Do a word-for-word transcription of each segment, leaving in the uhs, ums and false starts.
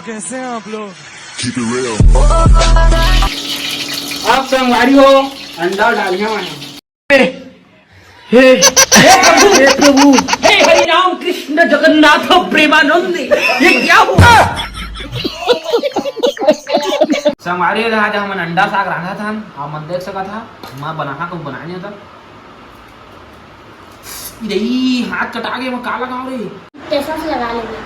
कैसे हैं आप लोग? अब संगवारी हो, अंडा डालिया मैंने। हे, हे प्रभु, हे हरि राम कृष्ण जगन्नाथ प्रेमानंद, ये क्या हुआ? संगवारी हो, आज हमन अंडा साग रांधत हन, आप मन देख सकत हा, मैं बनाहा कुछ बनाए नहीं था। इरे, हाथ कटा गया, मैं का लगाऊं रे? टेसस लगा लेंगे।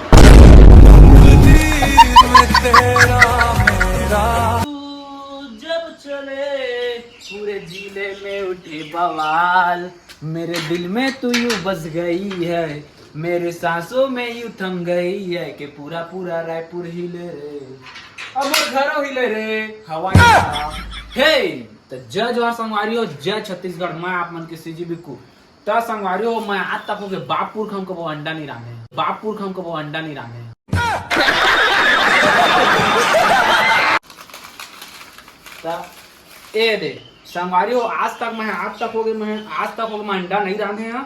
जब चले पूरे जिले में उठे बवाल, मेरे दिल में तू यूं बस गई है, मेरे सांसों में यूं थम गई है कि पूरा पूरा रायपुर हिले रे, अब घरों हिले रे, हवाई। हे, त जय जोहार संगवारी हो, जय छत्तीसगढ़। मैं आप मन के सीजी बिक्कू। त संगवारी हो, मैं आज तक होके बाप पुरखा म कबो अंडा नहीं रांधे, बाप पुरखा म कबो अंडा नहीं रांधे। त ए दे संगवारी हो, आज तक मैं, आज तक होके मैं, आज तक होके मैं अंडा नहीं रांधे हां।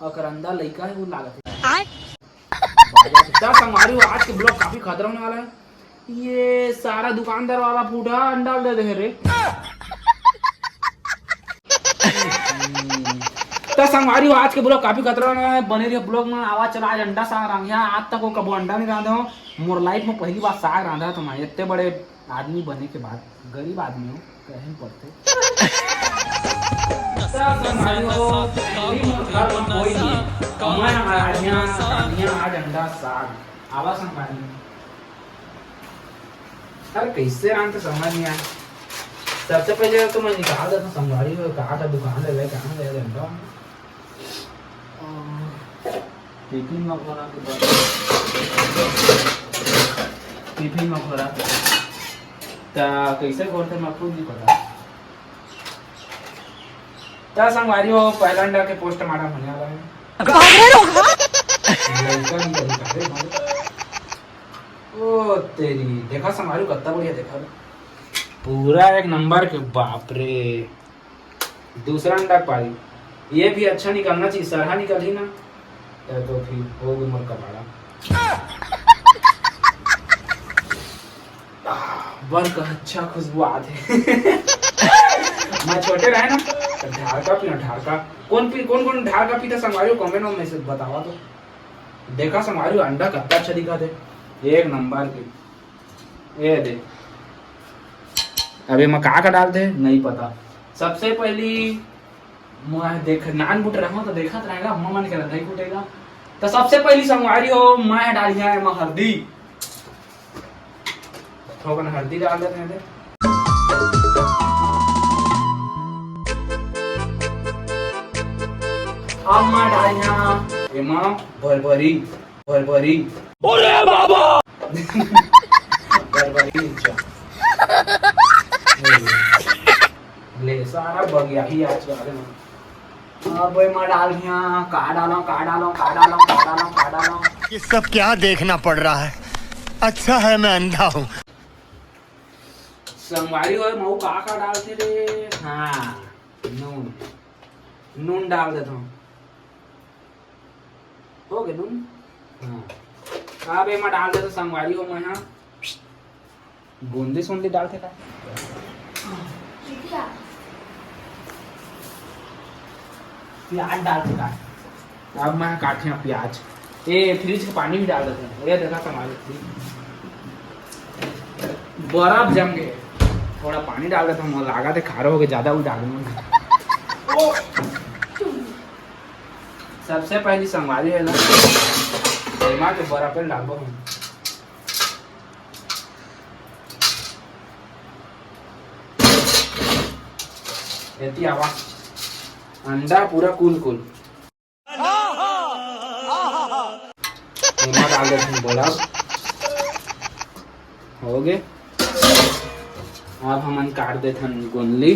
अउ करंदा लइका हे, वो लागत हे। आय। त संगवारी हो, आज के vlog काफी खतरा होने वाला है। ये सारा दुकानदार वाला फूटा अंडा दे दे रे। त संगवारी हो, आज के vlog काफी खतरा होने वाला है। बने रहिए vlog में। आवाज चला, आज अंडा साग रांधे हां। आज तक वो कबो अंडा नहीं रांधे हों। मोर life में पहली बार साग रांधा तो मैं इतने बड़े आदमी बने के बाद गरीब आदमी हो, कहे पड़थे। त संगवारी हो, अभी मोर घर में कोई नहीं। मैं आज यहाँ, यहाँ आज अंडा साग। आवा संगवारी हो। अरे कैसे रांध तो समझ नहीं आया। सबसे पहले तो मैं निकाल देता हूँ संगवारी हो, कहाँ का दुकान ले, कहाँ ले अंडा। टिफिन म घोरा के बन-, टिफिन म घोरा के। त कइसे घोरथे, मैं खुद नहीं पता। त संगवारी हो, पहला अंडा के postmortem होने वाला है। लड़का नहीं कभी करे भाई। ओ तेरी, देखा संगवारी हो, कत्ता बढ़िया देखा। पूरा एक नंबर के, बाप रे। दूसरा अंडा के पारी, ये भी अच्छा निकलना चाहिए, सरहा निकलही ना, तो, तो फिर हो गए मोर कबाड़ा। आह, बर का अच्छा खुशबू आत हे। मैं छोटे रहे ना, तो ढारका पीना, ढारका। कौन पी, कौन, कौन ढारका पीता संगवारी हो, comment में से बतावा तो। देखा संगवारी हो, अंडा कत्ता अच्छा दिखा थे, एक नंबर के। ए दे। अब एमा का का डालथे, नहीं पता। सबसे पहली मैं देख, नान बुट रहा हूँ तो देखत रहेगा, अम्मा मन के रंधई कुटेगा। तो सबसे पहली संगवारी हो, मैं डालिया एमा हल्दी। थोकन हल्दी डाल देते हैं। अब मैं डालिया एमा भरभरी। भरभरी। अरे बाबा! भरभरी मिर्चा। ले, सारा बगिया ही आज के बारे में। अब एमा डाल दिया, का डालो, का डालो, का डालो, का डालो, का डालो। ये सब क्या देखना पड़ रहा है? अच्छा है मैं अंधा हूँ। संगवारी हो, मऊ का का डालथे रे? हाँ, नून। नून डाल देता हूँ। हो गे नून। हाँ। अब एमा डाल देता संगवारी हो मैं, हाँ। गोंदली सोंदली डालथे का? प्याज डालथे का? अब मैं काटे हंव प्याज। ए, फ्रिज के पानी भी डाल देते हैं। ये देखा संगवारी, बर्फ जम गए। थोड़ा पानी डाल देता हूँ, लागत हे खारा हो गए, ज्यादा वो डाल दूंगा। ओ! सबसे पहली संगवारी है ना, एमा के बर्फ ल डालबो हम। एती आवा, अंडा पूरा कुल कुल। एमा डाल देथन बर्फ। हो गे। अब हमन काट देथन गोंदली।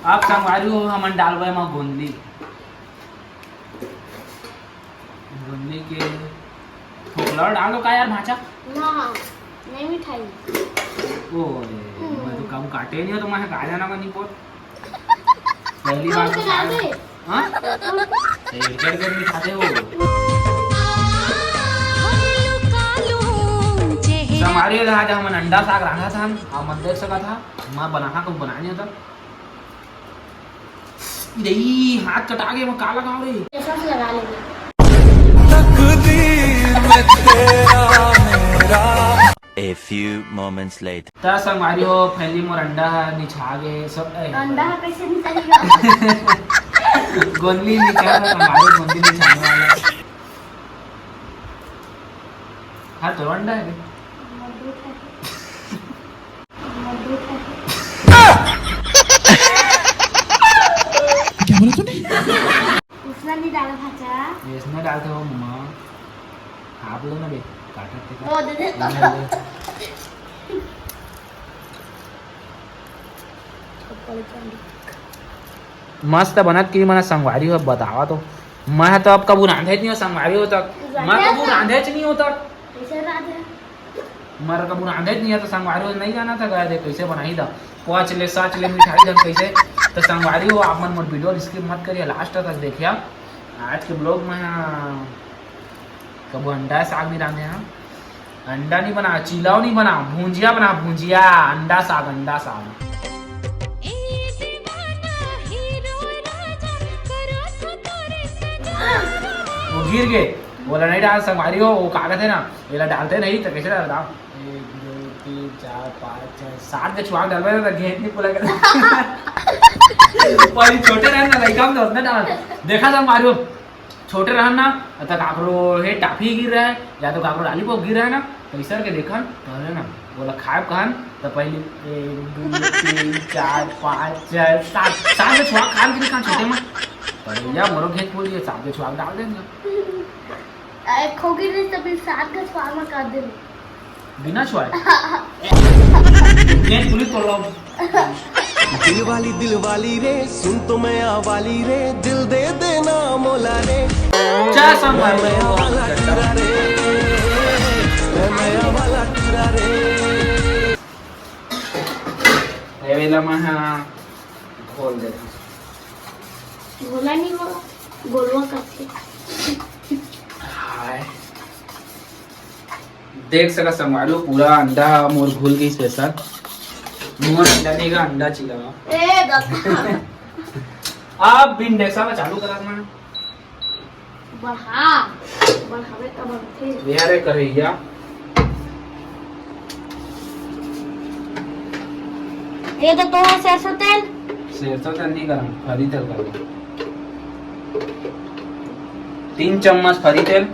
अब संगवारी हो, हमन डालबे एमा गोंदली। गोंदली के फोकला डाल दो का यार, भांचा? ना, नहीं मिठाई। ओ रे, मैं तो कम काटे नहीं हो, तो मैं का जाना बनी पोट। पहली बार तो खाया। हाँ? तो एडजस्ट कर भी खाते हो। ये रहा, आज हमन अंडा साग रांधत हन, आप मन देख सकत हा, मैं बनाहा, कुछ बनाए नहीं होता। दई, हाथ कटा गया, मैं का लगाऊं रे? ये सॉस लगा लेंगे। तकदीर में तेरा मेरा। A few moments later. त संगवारी हो, finally मोर अंडा ह निछा गे, सब, ए, अंडा ह कैसे निकलेगा? गोंदली निछा था, संगवारी, गोंदली निछाने वाला। हाँ, तो अंडा है। क्या बोला तूने? उसमें नहीं डाला भाजा। ये इसमें डालते हो मम्मा। आप लो ना बे, काटा थे। वो दे दे तो। मस्त बनत कि नहीं बनत संगवारी हो, बतावा तो। मैं तो अब कभू रांधे नहीं हो संगवारी हो तक। मैं कभू रांधे नहीं हो तक। कैसे रांधे? मैं कभू रांधे नहीं है तो संगवारी हो नहीं जाना था, गया दे कैसे बनाई था। पाँच ले, सात ले मिठाई धन कैसे। तो संगवारी हो, आप मन मोर video skip मत करिए, last तक देखिए। आज के vlog में कभू अंडा साग नहीं रांधे, हाँ। अंडा नहीं बना, चिलाव नहीं बना, भुंजिया बना, भुंजिया, अंडा साग, अंडा साग। वो गिर गए, बोला नहीं डाल संगवारी हो, वो कागज है ना, ये ला डालते नहीं तो कैसे डालता? एक, दो, तीन, चार, पाँच, छः, सात के छुआ डालबे ना, तो घेंट नहीं पूरा कर। पहले छोटे रहन ना, लइका में तो उतना डाल। देखा संगवारी हो, छोटे रहन ना, त काकरो हे टाफी गिर रहा है, या तो काकरो लॉलीपॉप गिर रहा है ना, तो इस तरह के देखन, तो है ना, बोला खाए कहन, तो पहले एक, दो, तीन, चार, पाँच, छः, सात, सात के छुआ खान के दिखा छोटे में। तो भैया, मोरो घेंट पूरी है, सात के छुआ डाल देंगे। ए, खोगी नहीं तो फिर सात के छुआ में कर देंगे। बिना छुआए। घेंट पूरी तोड़ लो। दिल वाली, दिल वाली रे, सुन तो मैं आ वाली रे, दिल दे देना मोला रे। चाय संग मैं आ वाला टुरा रे, मैं आ वाला टुरा रे। ए वेला महा घोल दे। घोला नहीं हो, गोलवा करके। हाय। देख सका संगवारी हो, पूरा अंडा मोर घुल गई स्पेशल। मोर अंडा नहीं गा, अंडा चिला। ए, दस। अब बिन देखा मैं चालू करा मैं। बढ़ा, बढ़ावे का बनथे। ये रे करैया। ये तो, तो सरसों तेल। सरसों तेल नहीं गरम, फरी तेल गरम। तीन चम्मच फरी तेल।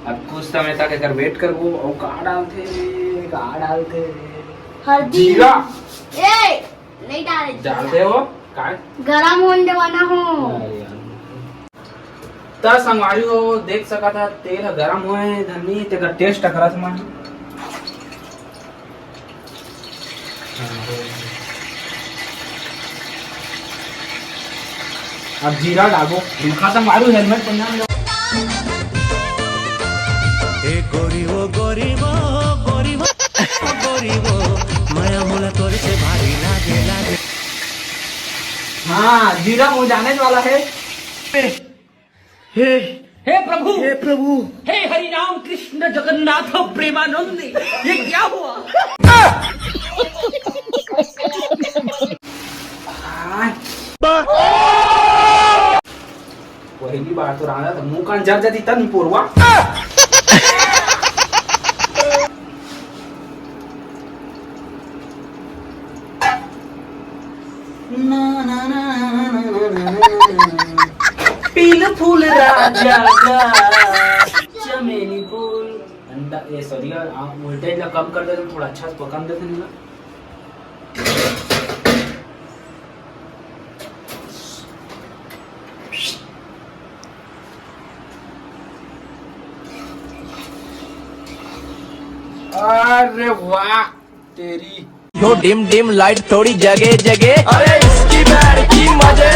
अब कुछ समय तक एकर wait करबो। और का डालथे, का डालथे? हल्दी। जीरा। ए, नहीं डाले। डालथे हो? काय? गरम होने वाला हूँ। अरे यार। त संगवारी हो, देख सकत हा, तेल ह गरम होए, धनी, तेकर taste करत मैं। अब जीरा डालबो। देखा संगवारी हो, helmet पहिना ले। ए गोरी वो, गोरी वो, गोरी वो, गोरी वो, मया मोला तोरे से भारी लागे, लागे। हाँ, जीरा मुँह जाने वाला है। हे, हे प्रभु, हे प्रभु, हे हरि राम कृष्ण जगन्नाथ प्रेमानंद, ये क्या हुआ? पहली बार तो रांधा था, मुंह कान जर जाती तब नहीं पोरवा। पील फूल राजा का चमेली फूल। अंडा, ए, sorry यार, आप voltage ला कम कर देते तो थोड़ा अच्छा से पकन देते नहीं ना। अरे वाह तेरी। यो डिम डिम लाइट थोड़ी जगे जगे। अरे इसकी बैंड की मजे,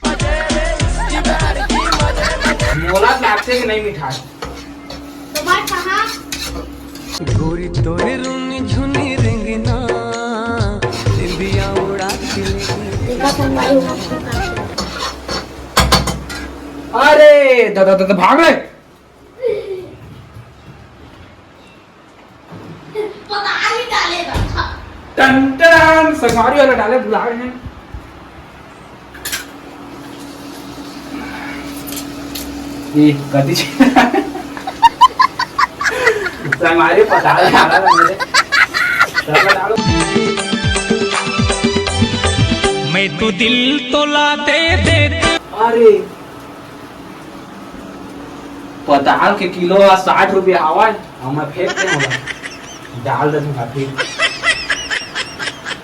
मजे रे, इसकी बैंड की मजे। मोला लागथे कि नहीं मिठाई? तुम्हार कहाँ? गोरी तोरे रूनी झुनी रेंगना, निंदिया उड़ा के ले। देखा संगवारी हो। अरे दादा, दादा, भाग रे। टन टन, संगवारी वाला डाले भुला गए हैं। ये कति संगवारी पता नहीं आ रहा था मुझे। मैं तो दिल तोला दे देते। अरे, पताल के किलो ह साठ रुपया हवय, अउ मैं फेंक दे हवं। डाल दे दूंगा फिर।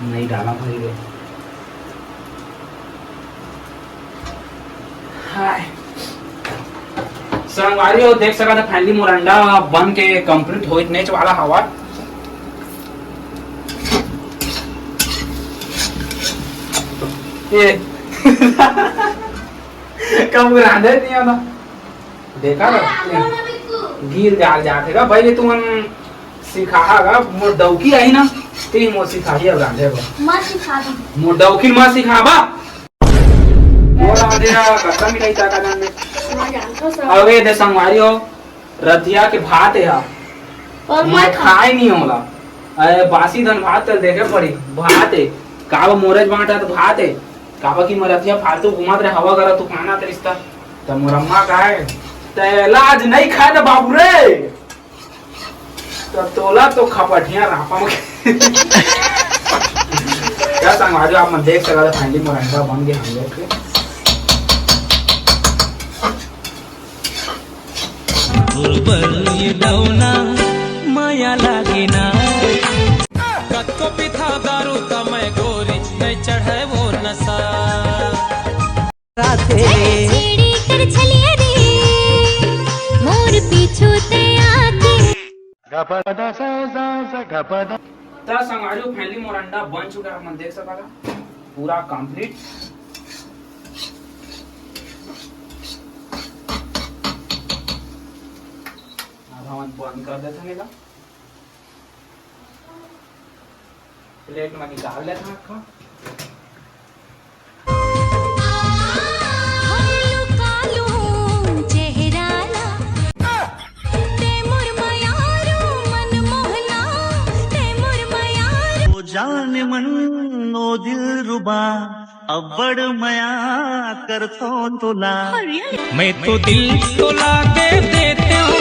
नहीं डाला भाई रे। हाय। संगवारी हो, देख सकत ह, finally मोर अंडा बन के complete होइत नेच वाला हवय। ये। कब रांधे नहीं आता। देखा ना? गिर जाल जाथे गा भाई, ये तुमन सिखाहा गा, मोर डौकी आही ना, ते मोर सिखाही अब रांधे बर। मत सिखा दे। मोर डौकी मत सिखाबा। मोर रांधे हा, कतका मिलाई ताका जान में। मैं जानता हूँ सब। अबे दे संगवारी हो, रतिया के भात हे हा। और मोर मैं खा- खाए नहीं होला। अरे बासी धन भात कर देखे पड़ी, भात हे। काबा मोरेज बांटा तो भात हे। काबा की मोर रतिया फालतू घुमत रहे, हवा करा तूफान आत रिश्ता। त मोर अम्मा का है, "ते लाज नहीं खाए ना बाबू रे।" त तोला तो खपटिया रापा में। क्या संगवारी हो, आप मन देख सकत हो, finally मोर अंडा बन गए हम लोग के। दुर्बल ये डौना, माया लागे ना। कतको पीथा दारू त मैं गोरी, नहीं चढ़े वो नशा। राते छेड़ी कर छलिया रे, मोर पीछू ते आके। त संगवारी हो, finally मोर अंडा बन चुका है, आप मन देख सकत हो, पूरा complete। अब हमन बंद कर देथन एला, plate में निकाल लेथन अक्खा। ओ जान मन, ओ दिलरुबा, अब्बड़ मया करथों तोला। मैं तो दिल तोला दे देतेंव,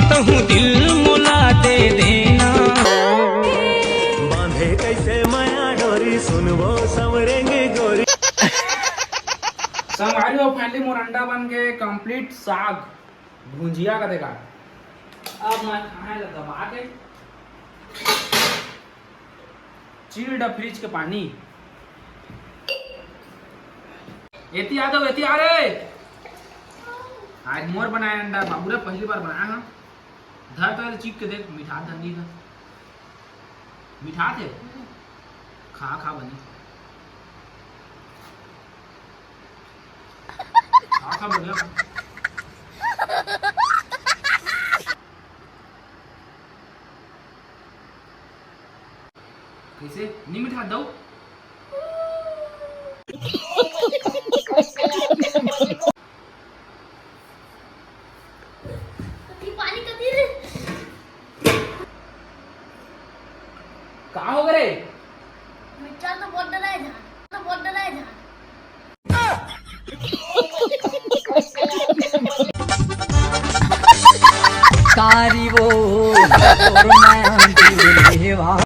तहूँ दिल मोला दे देना। बांधे कैसे मया डोरी, सुनबो संवरेंगे गोरी। संगवारी हो, finally मोर अंडा बन के complete साग भुंजिया का देखा। अब मैं खाए ला दबा के chilled fridge के पानी। एती आ दो, एती आ रे। आज मोर बनाया अंडा, बाबू रे, पहली बार बनाया ना। धर तो चीख के देख, मिठा धनी था। मिठा थे? खा, खा बनी। खा, खा बढ़िया। कैसे? नहीं मिठा दो। कथी पानी कथी रे? का हो गए रे? मिर्चा तो बहुत डला है जान, तो बहुत डला है जान। कारी वो तोर माया दिल देवा।